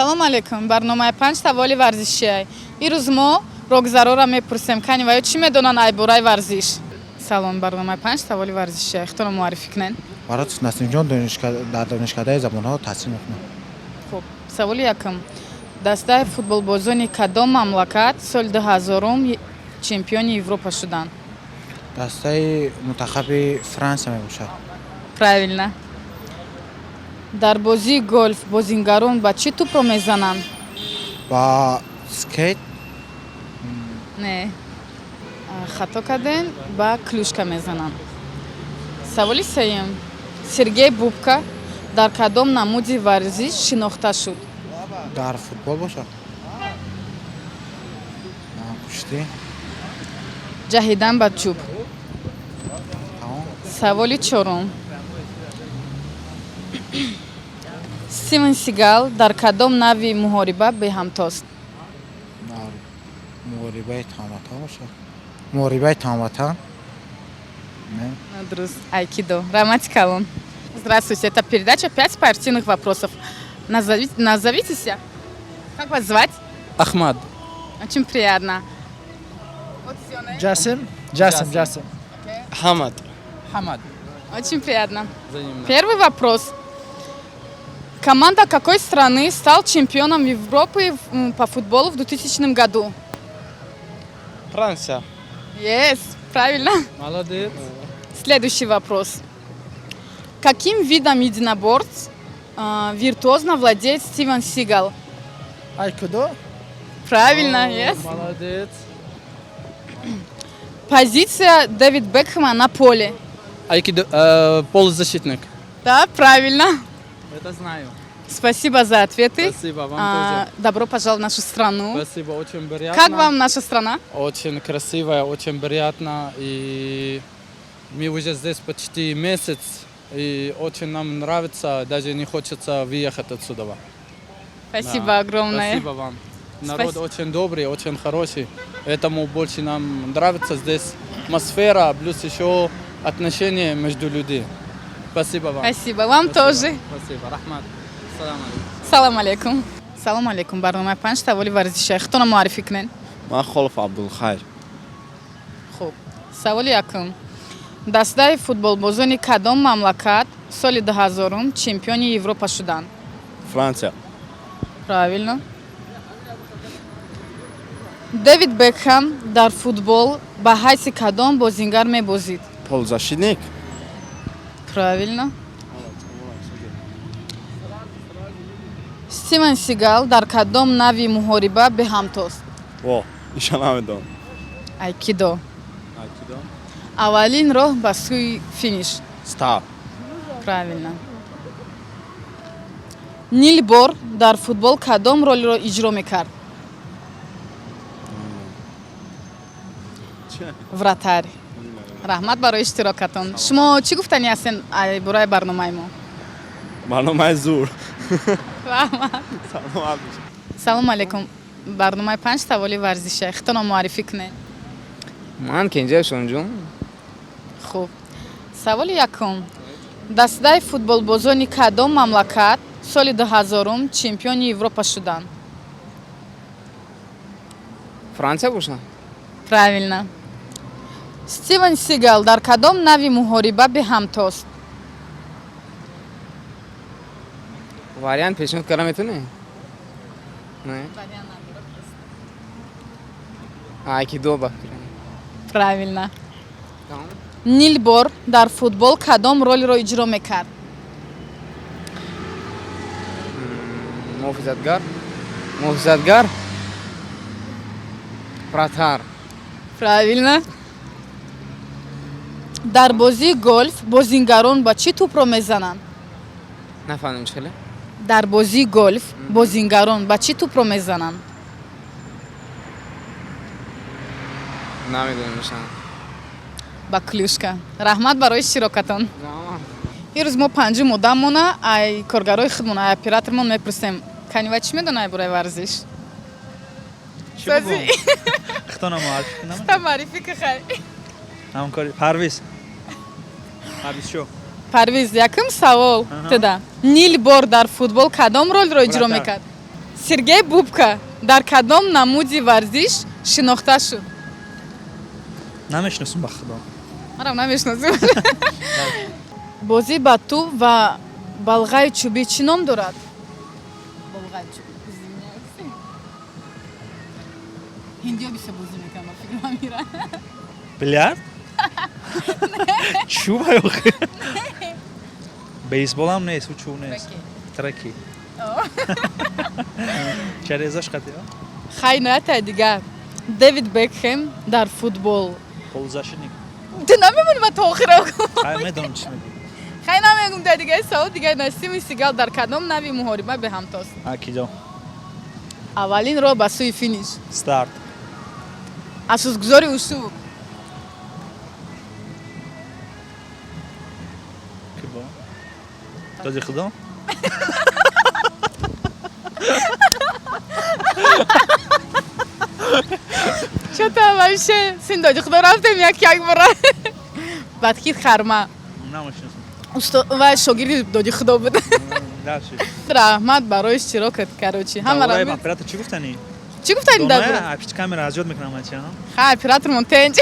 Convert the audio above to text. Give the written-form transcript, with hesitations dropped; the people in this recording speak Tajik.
Салом алейкум. Барномаи «Панҷ саволи варзишия». Ирӯз мо рогзароро мепурсем, кани ва ё чӣ медонанд ай бораи варзиш. Салом, барномаи «Панҷ саволи варзишия». Худтонро муаррифӣ кунед. Барот Насимҷон, дар донишкадаи забонҳо таҳсил мекунам. Хуб, саволи якум: дастаи футболбозони кадом мамлакат соли 2000-ум чемпиони Европа шуданд? Дастаи мунтахаби Франсия мебошад. Правильно. Дар бозии голф бозингарон ба чӣ тӯпро мезананд? Ба скейт. Не, хато кардем, ба клюшка мезананд. Саволи сеюм: Сергей Бубка дар кадом намуди варзиш шинохта шуд? Дар футбол бошад, куштӣ. Ҷаҳидан ба чӯб. Тамом. Саволи чорум: Стивен Сигал дар кадом навъи муҳориба беҳамтост? Дар муҳорибаи танватан бошад, муҳорибаи танватан, не? Дуруст, айкидо. Раҳмати калон. Здравствуйте, это передача «Пять спортивных вопросов». Назовитесь. Как вас звать? Ахмад. Очень приятно. What's your name? Jassim? Jassim, Jassim. Хамад. Хамад. Очень приятно. Взаимно. Первый вопрос. Команда какой страны стал чемпионом Европы по футболу в 2000 году? Франция. Yes, правильно. Молодец. Следующий вопрос. Каким видом единоборств виртуозно владеет Стивен Сигал? Айкидо? Правильно, yes. Молодец. Позиция Дэвид Бекхэма на поле. Айкидо, полузащитник. Да, правильно. Это знаю. Спасибо за ответы. Спасибо вам тоже. Добро пожаловать в нашу страну. Спасибо, очень приятно. Как вам наша страна? Очень красивая, очень приятно. И мы уже здесь почти месяц. И очень нам нравится, даже не хочется выехать отсюда. Спасибо Да. огромное. Спасибо вам. Народ Спасибо. Очень добрый, очень хороший. Этому больше нам нравится здесь атмосфера, плюс еще отношения между людьми. Спасибо вам. Спасибо. Вам Спасибо. тоже. Спасибо. Раҳмат. Салам алейкум. Салом алейкум. Салом алейкум. Барномаи «Панҷ саволи варзишия». Худтонро муаррифӣ кунед. Ман Холов Абдулхайр. Хуб. Саволи якум. Дастаи футболбозони кадом мамлакат соли 2000 чемпиони Европа шуданд? Франсия. Правильно. Дэвид Бекхам дар футбол ба ҳайси кадом бозингар мебозид? Полузащитник. Правильно. Стивен Сигал дар кадом навъи муҳориба беҳамтост? Во, иша намедонам. Айкидо. Аввалин роҳ ба сӯи финиш? Старт. Правильно. Нил Бор дар футбол кадом ролро иҷро мекард? Вратарь. Раҳмат барои иштирокатон. Шумо чӣ гуфтанӣ ҳастен ай бораи барномаи мо? Барномаи зур. Раҳмат. Саломат бошед. Салом алейкум. Барномаи «Панҷ саволи варзиша». Худтонро муаррифӣ кунед. Ман Кенҷаев Шонҷон. Хуб, саволи якум: дастаи футболбозони кадом мамлакат соли 2000-ум чемпиони Европа шуданд? Франсия боша. Правильно. Стивен Сигал дар кадом навъи муҳориба беҳамтост? Вариант пешниҳод карда метавонӣ? Не, айкидо ба фикрам. Правильно. Тамом. Нил Бор дар футбол кадом ролро иҷро мекард? Муҳофизатгар, муҳофизатгар, вратарь. Правильно. Дар бозии голф бозингарон ба чӣ тӯпро мезананд? Нафаҳмидам, чӣ хеле? Дар бозии голф бозингарон ба чӣ тӯпро мезананд? Намедонам нишон. Ба клюшка. Раҳмат барои иштирокатон. Ирӯз мо панҷум одаммона ай коргарои худмон, ай оператормон мепурсем, канива чӣ медонад бораи варзиш. Чӣ Сази. бигӯм? Худтонро муаррифӣ кунам? Та муаррифӣ ки, хай. Ҳамкори Парвиз. Парвиз шо. Парвиз, якум савол туда: Нил Бор дар футбол кадом ролро иҷро Вратарь. мекард? Сергей Бубка дар кадом намуди варзиш шинохта шуд? Намешиносум, ба худо. Марам намешиносим. Бозӣ ба тӯб ва балғаи чӯбӣ чӣ ном дорад? Балғаи чӯбӣ, извиняюсь. Ҳиндиё бисёр бозӣ мекунанд, ба фикри ман мера. Билярд, чӯб охи. Бейсболам нест, ӯ чӯб нест. Траки чарезаш қатиа. Хай, ноятай дигар. Дэвид Бекхем дар футбол. Полузащитник. Ту намемонӣ, ма то охира. Хай, медонам, чӣ мегӯӣ. Хай, намегум. Дар дигаи савол дигар: Насими Сигал дар кадом нави муҳориба беҳамтост? Айкидо. Аввалин роҳ ба сӯи финиш. Старт. Асосгузори ушу. Ки бо доди худо. Чё-то вообще син доди худо рафтем як як бора. Бадхит Харма. Намешиносам. Усто ва шогирди доди худо буд. Дальше. Раҳмат барои иштирокат, короче. Ҳамаи Ҳамара оператор чӣ гуфтанӣ? Чӣ гуфтани дар бора? Доная пишти камера азёд мекунам, ачи. Хай, оператормон тенҷ.